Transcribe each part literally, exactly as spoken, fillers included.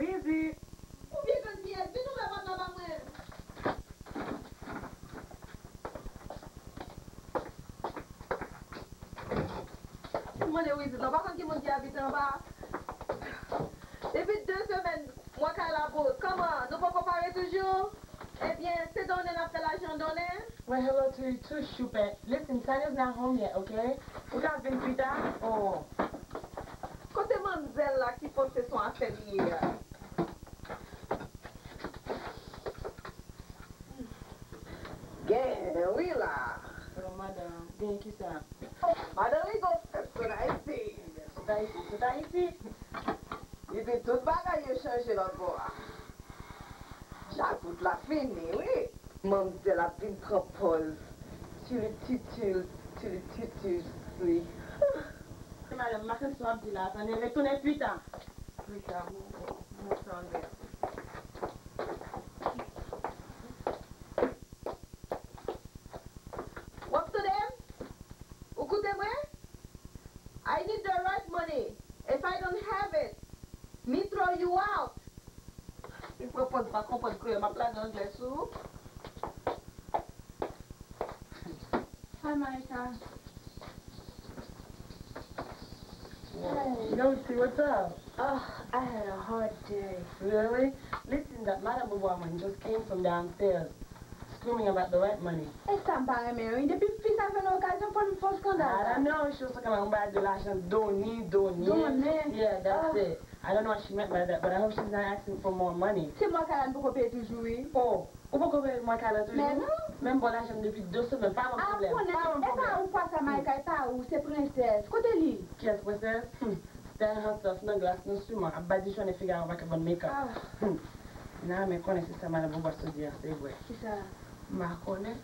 Easy. Ou vye grann viyès, vin ouvè pòt la ba mwen. Mande Wizit la, ou pa konn ki moun ki abite anba? Depi de semèn, mwen kay la bout. Kòman, nou poko pare toujou? Ebyen, se donnen n ap fè lajan donnen. Well, hello to you too, Choupè. Listen, Tanya's not home yet, okay? Ou ka vin pita? Oh. Kote manmzèl la ki panse se yon afè li ye a? Gen, wi la. Hello, madanm. Gen kisa? Madan Rigo fèk sot Ayiti. Sot Ayiti, sot Ayiti. Li di tout bagay yo chanje lòt bò a. Jagout la fini, wi. Manmzèl ap vin pran pòz. Tilititils, tilititils, wi. Se madanm Makenson ap di la, tande, retounen pita. Pita, mon, mon sangè. W ap tande m? Ou koute mwen? I need the right money. If I don't have it, mi throw you out. Li pran pòz pa konprann kreyòl, m ap lage anglè sou ou. Hi, Marika. Hey. Yo, T, what's up? Oh, I had a hard day. Really? Listen, that Madame Beauvoir man just came from downstairs screaming about the rent money. E sa m pa renmen wi. Depi fi sa jwenn okazyon, fò l fè yon skandal. I don't know, she was talking about yon bagay de lajan donnen, donnen. Donnen? Yeah, that's it. I don't know what she meant by that, but I hope she's not asking for more money. Se mwa kay la m poko peye toujou wi. Oh, ou poko peye mwa kay la toujou? Men non. Men m ba w lajan m depi de semèn, pa ban m pwoblèm. A, konnen, e pa ou kwa sa, Marika, e pa ou, se prensès. Kote li? Kiyès prensès? Hmm. Style herself nan glas, nan siman, ap badichonnen figi a yon pakèt bann makeup. Ah. Hmm. Nan, men konnen se sa madanm Bobas te di a, se vre. Kisa? M pa konnen.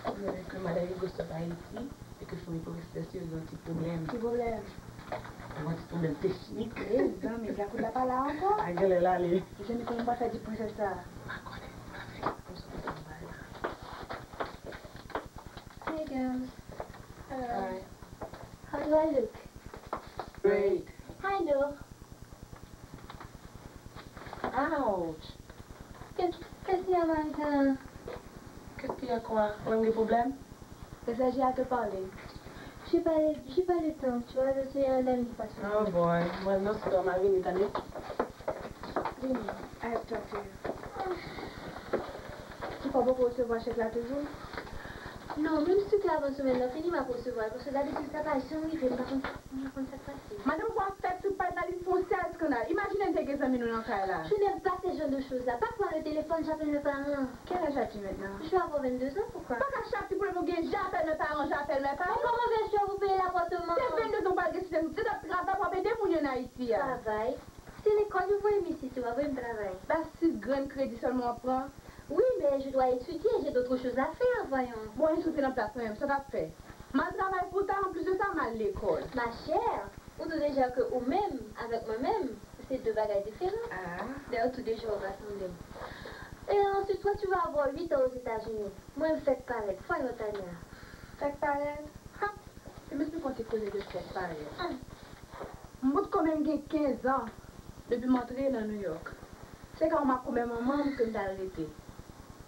Konnen ke madanm Rigo sot Ayiti, e ke fanmi prensès yo gen yon ti pwoblèm. Ki pwoblèm? Yon ti pwoblèm teknik. Mezanmi, Jakout la pa la ankò? A genlè l ale. Mezanmi, kòman m pral fè di prensès sa? M pa konnen. M ap fè sa pou m sot anba la. Hey, girls. Hello. Hi. How do I look? Great. Hi, Lou. Ouch! Qu'est-ce qu'il y a, Marika? Qu'est-ce qu'il y a quoi? Ou menm gen pwoblèm? Messager a te parlé. J'ai pas le, j'ai pas le temps, tu vois, je suis un ami, pas. Oh boy. Mwen nan store, m a vini, tande. Vini, I have to talk to you. Ou pa poko resevwa chèk la toujou? Non, menm si se te avan semèn nan fini, m ap resevwa l, paske dabitid sa pa janm rive, m pa konn sa, m pa konn sa k pase. Madanm Bwa fèk sou paj la, li fè yon sèl eskandal. Imajine n te gen zanmi nou nan kay la. Je n'aime pas ce genre de choses là. Pas prendre le téléphone, j'appelle mes parents. Quel âge as-tu maintenant? Je vais avoir vingt-deux ans, pourquoi? Ou pa ka chak ti pwoblèm ou gen, j'appelle mes parents, j'appelle mes parents. Mais comment vais-je faire pour payer l'appartement? Se vennde zan ou pral gen sou tèt ou. Se t ap travay pou ap ede moun yo nan Ayiti a. Travay? Se lekòl yo voye m isi, se w ap voye m travay. Ba si grenn kredi sèlman w ap pran? Oui, mais je dois étudier, j'ai d'autres choses à faire, voyons. Bon, enjou te nan plas mwen menm, sa w t ap fè? M al travay pou ta, anplis de sa, m al lekòl. Ma chère, ou tou deja ke ou menm avèk mwen menm, se de bagay diferan. Ah. Dayè, ou tou deja ou pa sanble m. Et ensuite, toi, tu vas avoir huit ans aux États-Unis. Mwen, m fèk parèt. Voyons, Tania. Fèk parèt? Ha! Se menm si w konn ti koze de fèk parèt. Ah. M potko menm gen kenz an depi m antre nan New York. Se kay yon makomè manman m ke m t al rete.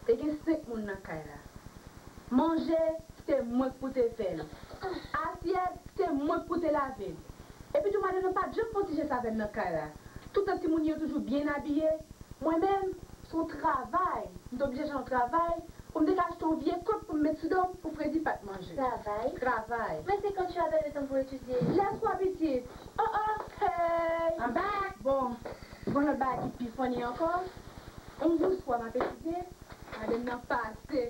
Te gen senk moun nan kay la. Manje, se te mwen k pou te fè l. Asyèt, se te mwen k pou te lave l. Epi tou, madanm nan pa t janm fè yon ti jès avè m nan kay la. Toutan timoun yo toujou byen abiye. Mwen menm, se yon travay. M te oblije jwenn yon travay pou m te ka achte yon vye kot pou m met sou do m pou fredi pa t manje. Travail? Travay. Mais c'est quand tu avais le temps pour étudier? Lè swa pitit. Oh, oh, hey! I'm back! Bon, gon lòt bagay ki pi funny ankò. Yon jou swa m ap etidye, madanm nan pase.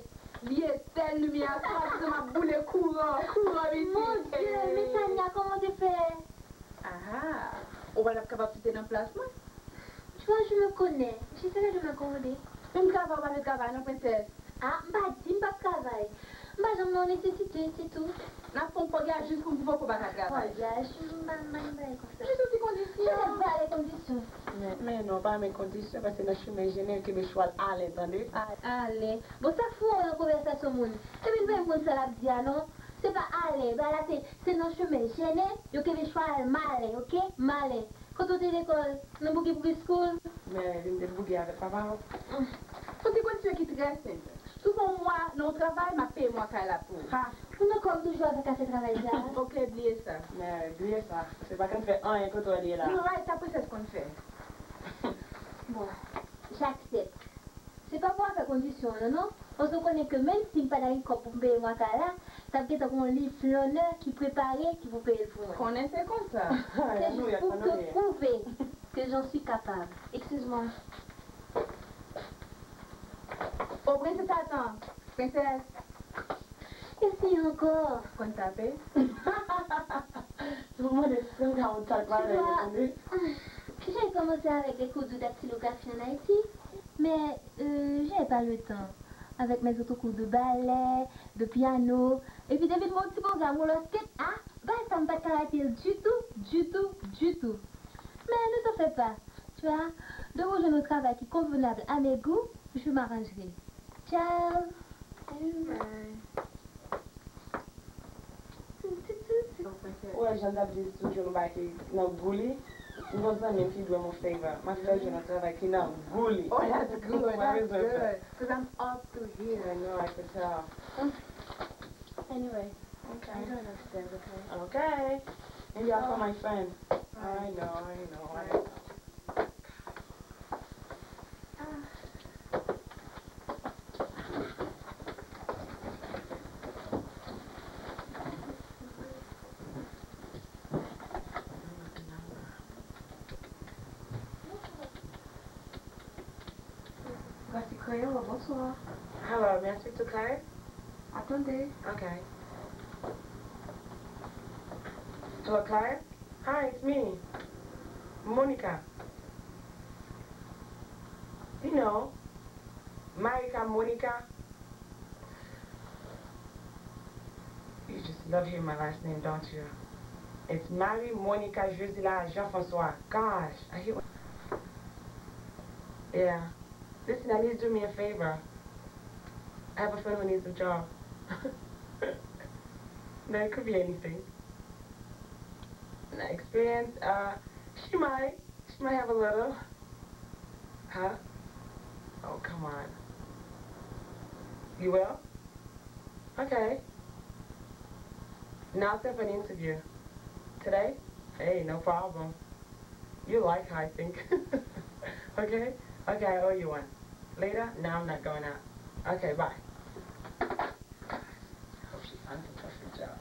Li etèn limyè a swa, se m ap boule kouran, kouran pitit. Mon Dieu, mais Tania, comment te fè? Aha, ou pa t ap kapab site nan plas mwen? Tu vois, je me connais. J'essaierai de m'accorder. Menm travay ou pa vle travay non, prensès? Ah, m pa di m p ap travay. M pa janm nan nesesite, se tou. N ap fè yon pògya jis pou m poko pa ka travay. Pògya, m pa, m pa nan bagay konsa. Jis yon ti kondisyon. Je n'aime pas les conditions. Men, men non, pa renmen kondisyon, paske nan chimen jennen yo kenbe chwal alen, tande? Alen. Bon, sa k fou an nan konvèsasyon moun. Epi l pa konn sa l ap di a non. Se pa alen, bagay la se, se nan chimen jennen yo kenbe chwal malen, oke? Malen. Kote w te lekòl? Nan Boogie Boogie School? Men li m te boogie avèk papa w. Ou te konn fè ki trè senp. Tou fè yon mwa nan yon travay, m ap peye mwa kay la pou ou. Ha! Ou nan kòb toujou avèk afè travay sa a? Ok, bliye sa. Men bliye sa. Paske pa konn fè anyen kote w ye la. Yon ride sa princess konn fè. Bon, j'accepte. Se pa pou afè kondisyon an non, non. Paske w konnen ke menm si m pa ta gen kòb pou m peye mwa kay la, t ap gentan gen yon liv flannè ki prepare ki pou peye l pou mwen. Konnen se konsa. Se jis pou m te pwouve ke j'en suis capable. Excuse-moi. O, prensès, atann. Prensès. Eseye ankò. Konn tape? Ou mande si m ka yon tèt malere, tande. J'ai commencé avec les cours de dactylographie en Haïti, mais euh, j'avais pas le temps. Avec mes autres cours de ballet, de piano, epi depi m wè yon ti pwogram ou lòt kèt, ah, bagay sa m pa t ka rate l ditou, ditou, ditou. Mais ne t'en fais pas, tu vois, dès que je trouve un travail qui est convenable à mes goûts, je m'arrangerai. Ciao. Bye. Ou wè jan n t ap di toujou nou bay ki nan gou li? M gon zanmi m ki dwe m yon favor. M ap fè l jwenn yon travay ki nan gou li. Oh, that's good, that's good. Cause I'm up to here. I know, I could tell. Anyway, okay. I'm going upstairs, okay? Okay. Maybe I'll call my friend. I know, I know, I know. Voici Créole, bonsoir. Hello, may I speak to Claire? Attendez. Okay. Hello, Claire? Hi, it's me, Monica. You know, Marika Monica. You just love hearing my last name, don't you? It's Marie Monica Josila Jean Francois. Gosh, I hate when, yeah. Listen, I need you to do me a favor. I have a friend who needs a job. Now, it could be anything. Now, experience, uh, she might. She might have a little. Huh? Oh, come on. You will? Okay. Now it's time for an interview. Today? Hey, no problem. You like her, I think. Okay? Okay, I owe you one. Later? No, I'm not going out. Okay, bye. I hope she finds a perfect job.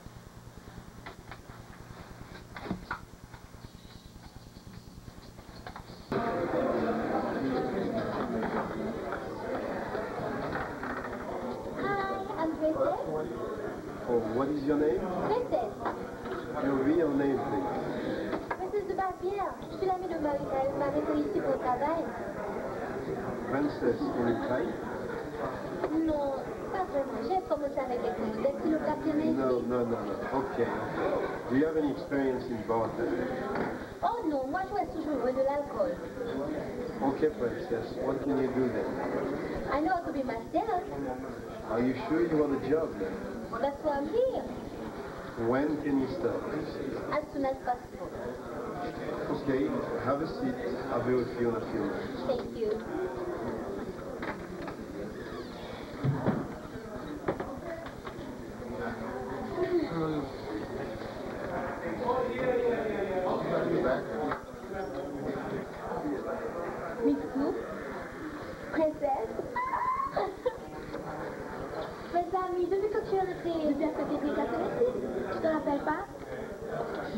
Hi, I'm Princess. Oh, what is your name? Princess. Your real name, please. Princess de Bavière. Je suis l'amie de Marika. Elle m'a recrutée ici pour le travail. Princess, can you type? Non, pas vraiment. J'ai commencé avec des cours de dactylographie en Haïti. No, no, no, no. Okay, okay. Do you have any experience in bartending? Oh non, moi je reste toujours loin de l'alcool. Okay, Princess, what can you do then? I know how to be myself. Are you sure you want the job then? That's why I'm here. When can you start? As soon as possible. Okay, have a seat. I'll be with you in a few minutes. Thank you. Mitsou, Princess. Mezanmi, depi kan tu es rentrée? Depi apre te vin kase mesi, tu te rappelles pas?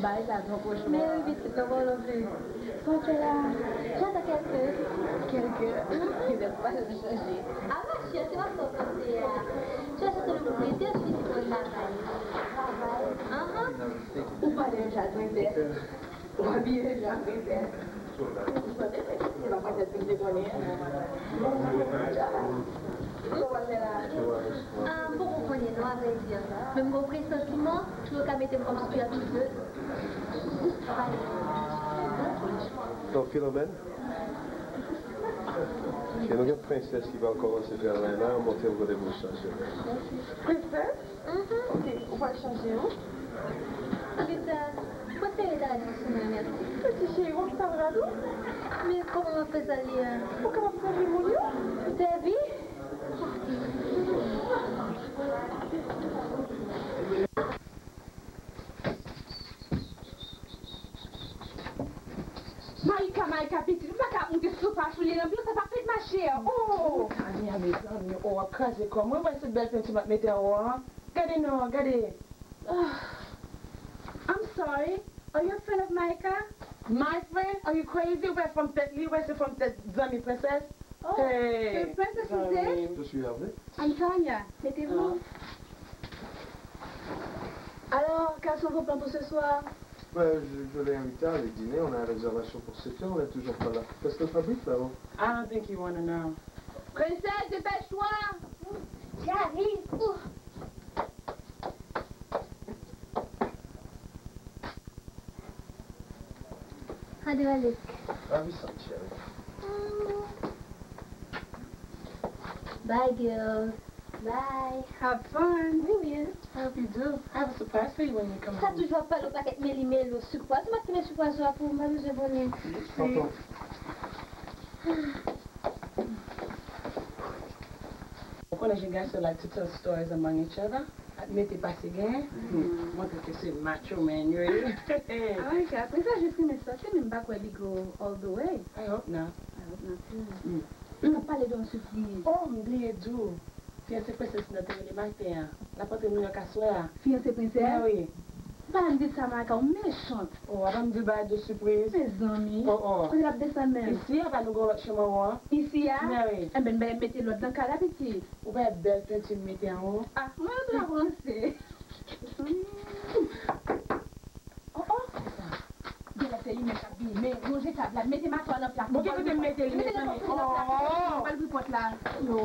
Bagay sa twò kòchma. Men wi pitit, non, bon non plis. Bon, c'est là. J'attends quelqu'un. Quelqu'un? Li menm pa janm chanje. Ah, ma chère, c'est pas ça, c'est, euh, tu as acheté le propriétaire, je suis ici pour le travail. Travail? Uh-huh. Ou pale yon jan, Princess. Ou abiye yon jan, Princess. Ou sanble se pa Princess moun te konnen an. Kòman se la? Ah, m poko konnen non, avrèdi. Men m gen yon presantiman, tou yo ka mete m kòm superviseuse. So, Philomène? Ok, nou gen Princess ki pral kòmanse travay la, monte yon kote pou chanje. Princess? Mhm. Ok, ou pral chanje, wi. Anpil sa, mwen te rete la di sou mwen, mèsi. Ti cheri, w Sa w la tou? Men kòman m ap fè sa li a? Ou kapab sèvi moun yo? Sèvi? Maïka, Maïka, pitit, ou pa ka ap moute sofa sou li nan biro, sa pa fèt mache. Oh! Tania, mezanmi, oh, w ap kraze kò m. Mwen wè se bèl penti m ap mete anwo a. Gade non, gade. Ah, I'm sorry. Are you a friend of Maïka? My friend? Are you crazy? Ou wè fòm tèt li, ou wè se fòm tèt zanmi prensès. Oh, hey, so Princess is it? Je suis Hervé. I'm Tanya. Mettez-vous. Alors, quels sont vos plans pour ce soir? Ben, je, je l'ai invité à aller dîner. On a une réservation pour sept heures. On n'est toujours pas là. Qu'est-ce que Fabrice là-haut? I don't think you wanna know. Princess, dépêche-toi! J'arrive. Ouh. How do I look? Ravissante, chérie. Bye, girls. Bye. Have fun. We will. I hope you do. I have a surprise for you when you come home. Sa toujou ap pale yon pakèt meli melo, surprise. Ou mèt kite surprise ou a pou mwen, m bezwen konnen. Tonton. Ou konnen jan gason like to tell stories among each other. Ap mete pase gen, hmm, montre ke se macho man yo ye. Ah, wi, apre sa, jis renmen sa, se menm m pa kwè li go all the way. I hope not. I hope not too. Hmm. M ap pale de yon sipriz. Oh, m bliye di w. Fiyanse prensès nan te rele maten an. L ap antre Nouyòk aswè a. Fiyanse prensès? Mè wi. Pa janm di sa, Maïka, ou mechant. Oh, apa m di l bagay de sipriz? Mezanmi. Oh, oh. Kote l ap desann menm? Isi a, pa nou gen lòt chanm anwo a? Isi a? Mè wi. Enben, ben, mete lòd nan kay la, pitit. Ou pa wè bèl penti m mete anwo? Ah, mwen yo tou ap ranse. Oh, oh. Genlè se imè k ap vini, men lonje tab la, mete matwa nan plat. Bon, ki kote m mete li, mezanmi? Mete nenpòt kote nan plat, oh, mwen pral ouvri pòt la. Yo.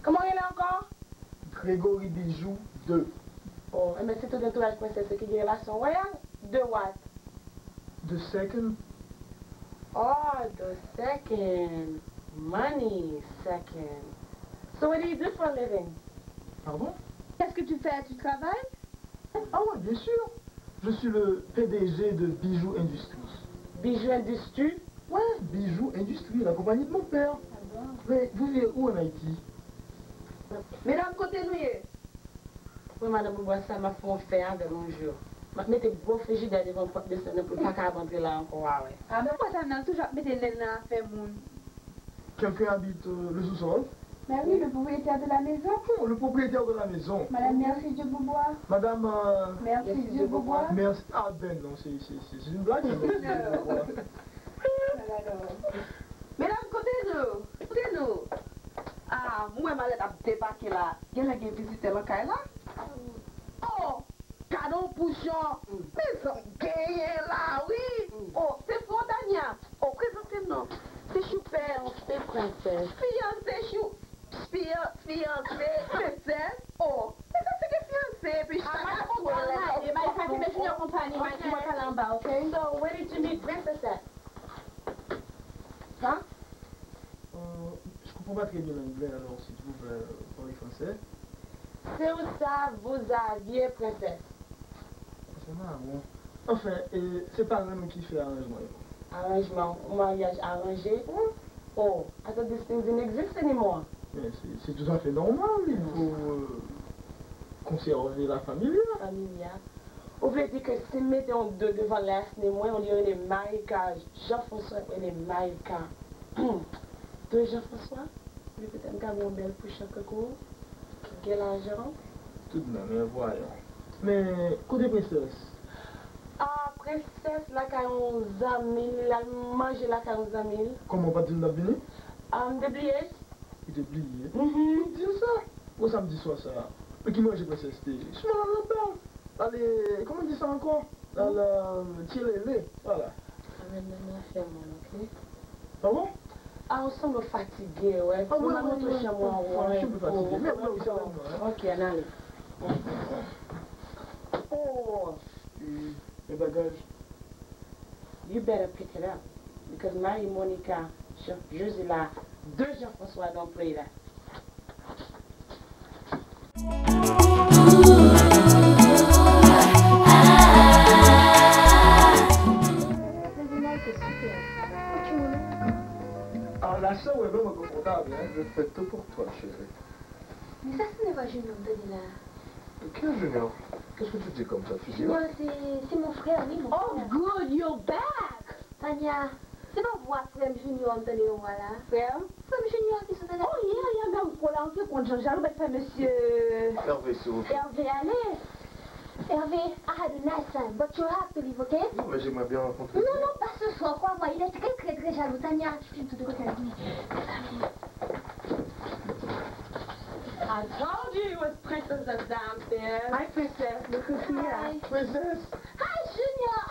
Kòman w rele ankò? Gregory Bijou de. Oh, enben, se tout antouraj prensès ki gen relasyon wè a? De what? The second. Oh, the second. Money second. So what do you do for a living? Pardon? Qu'est-ce que tu fais? Tu travailles? Ah ouais, bien sûr. Je suis le P D G de Bijou Industries. Bijou Industries? Ouais, Bijou Industries, la compagnie de mon père. Ah bon? Mais vous vivez où en Haïti? Medam, kote nou ye? Mwen, madanm Boubwa, sa m ap fè yon fè avè l yon jou. M ap mete gwo frijidè devan pòt de sèn nan pou l pa ka ap antre la ankò a wè. Ah, men mwen sa nan toujou ap mete nen nan afè moun. Quelqu'un habite, euh, le sous-sol? Ben oui, le propriétaire de la maison. Non, le propriétaire de la maison. Madame Merci Dieu Boubwa. Madame, euh, Merci Dieu Boubwa. Merci. Ah ben non, c'est, c'est, c'est une blague, ça, Merci Dieu Boubwa. Medam, kote nou? Kote nou? Ah, m wè malèt ap debake la. Genlè gen vizitè nan kay la. Oh, gade yon bouchon. Mezanmi, genyen la, wi. Oh, se frè w Tania. Oh, prezante m non. Se Choupè. Fiyanse prensès. Fiyanse Chou-, fiyan-, fiyanse prensès. Oh, men sa se gen fiyanse, epi chak aswè lè Maïka, se Junior konpani, Maïka, mwen pale anba, ok? So, where did you meet Princess at? Huh? Euh, je comprends pas très bien l'anglais, alors si tu pouvais, euh, parler français. Se ou sa, vous aviez, princesse? Sa mawon. Anfen, e, se paran nou ki fè aranjman yo. Aranjman, yon maryaj aranje? Wi. Oh, I thought these things didn't exist anymore. Men se, se toutafè nòmal, il faut, euh, conserver la familia. Familia. Ou vle di ke si m mete yon de devan last name mwen, olye rele Maïka Jean-François, rele Maïka de Jean-François? Li petèt m ka gen yon bèl push up tankou w, ki gen lajan. Tout de même, men voyons. Men, kote prensès? Ah, prensès lakay yon zanmi l, li al manje lakay yon zanmi l. Kòman, w pa t di l t ap vini? Ah, m te bliye. Ou te bliye? Mhm. Ou di l sa? Bon, samdi swa sa a. Men ki manje prensès te ye? Sou malad la bèl. L ale, kòman di sa ankò? L al, euh, tchelele. Vwala. Amèn nan afè moun, ok? Ah bon? Ah, ou sanble fatige, wè. Ah, wi, wi, wi. Ou fatige, wi, wi, wi. Ok, ann ale. Oh! E, e bagaj. You better pick it up, because Marie Monica, Jean, Josila, de Jean-François don't play that. Sa wè vrèman konfòtab, hein? Je fais tout pour toi, chérie. Men sa sanble vwa Junior m tande la. Quel Junior? Qu'est-ce que tu dis comme ça? Tu dis... Junior, c'est, c'est mon frère, oui, mon frère. Oh, good, you're back! Tania, se pa vwa frè m Junior m tande yon vwa la. Frè w? Frè m Junior ki sot ale. Oh, yeah, yeah, men ou kolange kont Jean Jaloux, bèl frè mesye. Hervé, s'il vous plaît. Hervé, ale. Hervé, I had a nice time, but you have to leave, okay? Non, mais j'aimerais bien rencontrer... Non, non, pas ce soir, crois-moi, il est très, très, très jaloux. Tania, tu te de côté avec lui. I told you it was princess that's downstairs. Hi, princess. Look who's here. Hi. Princesse! Hi, Junior!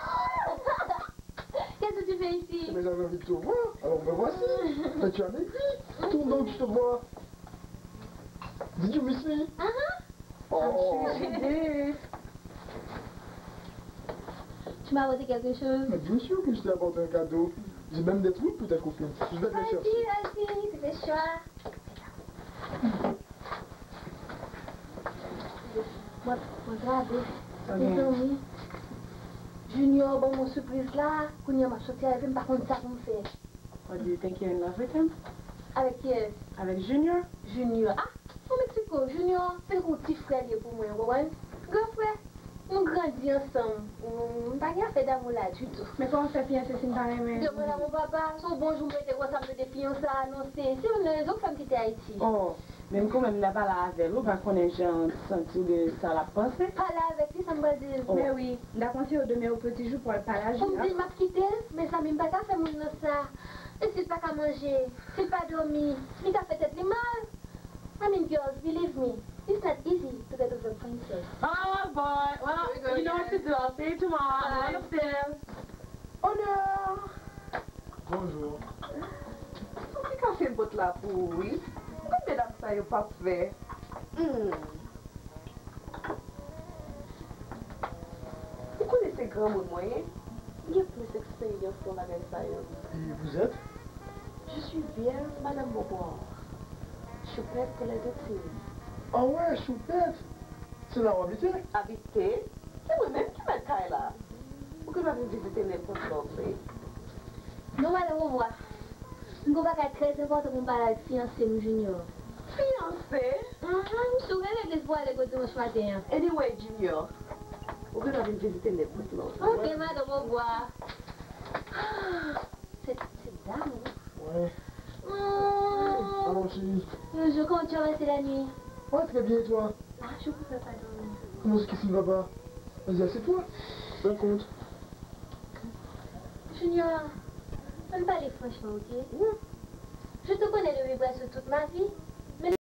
Qu'est-ce que tu fais ici? Mais j'avais envie de te voir, alors me voici. Mais tu as maigri. Tourne donc, je te vois. Did you miss me? Uh-huh. Oh. She did. Tu m'as apporté quelque chose? Mais bien sûr que je t'ai apporté un cadeau. J'ai même des trucs pour ta copine. Je vais bien chercher. Vas-y, vas-y, fais le choix. Mwen, mwen gade. Mezanmi. Junior ban mwen sipriz la. Kounye a m ap soti avè l, m pa konn sa pou m fè. What, do you think you're in love with him? Avèk kiyès? Avec Junior? Junior. Ah, o Meksiko, Junior se tankou ti frè l ye pou mwen, ou konprann? Gran frè. Nou grandi ansanm. M pa gen afè damou la ditou. Men kòman fè fiyanse si m pa renmen? Demen la, mon papa, se yon bon jou m rete konsa, m mete fiyanse a anonse. Se youn nan rezon k fè m kite Ayiti. Oh, menm kanmenm, m ta pale avè l, ou pa konnen jan l santi l de sa l ap panse. Pale avèk li, sa m pral di l. Men wi, m ta konseye w demen yon peti jou pou w al pale a Junior. Pou m di l m ap kite l, mezanmi, m pa ka fè moun nan sa. E si l pa ka manje, si l pa dòmi, li ka fè tèt li mal. I mean, girls, believe me, it's not easy to get over princess. Oh boy, well, you know what to do. I'll see you tomorrow. I'm going upstairs. Honneur! Bonjour. Ou ki kase pòt la pou ou, wi. Konn medam sa yo p ap fè. Hmm. Ou konnen se granmoun mwen ye. M gen plis eksperyans nan bagay sa yo. Et vous êtes? Je suis vierge, Madame Beauvoir. Choupette pour les intimes. Ah ouais, Choupette! Se la w abite? Abite? Se mwen menm ki mèt kay la. Ou kapab vin vizite nenpòt lè w vle. Non, madan Bobwa. M gen yon bagay trè enpòtan pou m pale avèk fiyanse m, Junior. Fiyanse? Mhm, m sou rele legliz pou ale kot dimanch maten an. Anyway, Junior, ou kapab vin vizite nenpòt lè w vle. Ok, madan Bobwa. Se, se dam, wi. Ouais. Hmm. Alors, chérie. Bonjour, comment tu as passé la nuit? Ouais, très bien, et toi? Ah, je pouvais pas dormir. Comment est-ce que ça ne va pas? Vas-y, assieds-toi. Raconte. Junior, ann pale franchman, ok? Ouais. Je te connais depuis presque toute ma vie, mais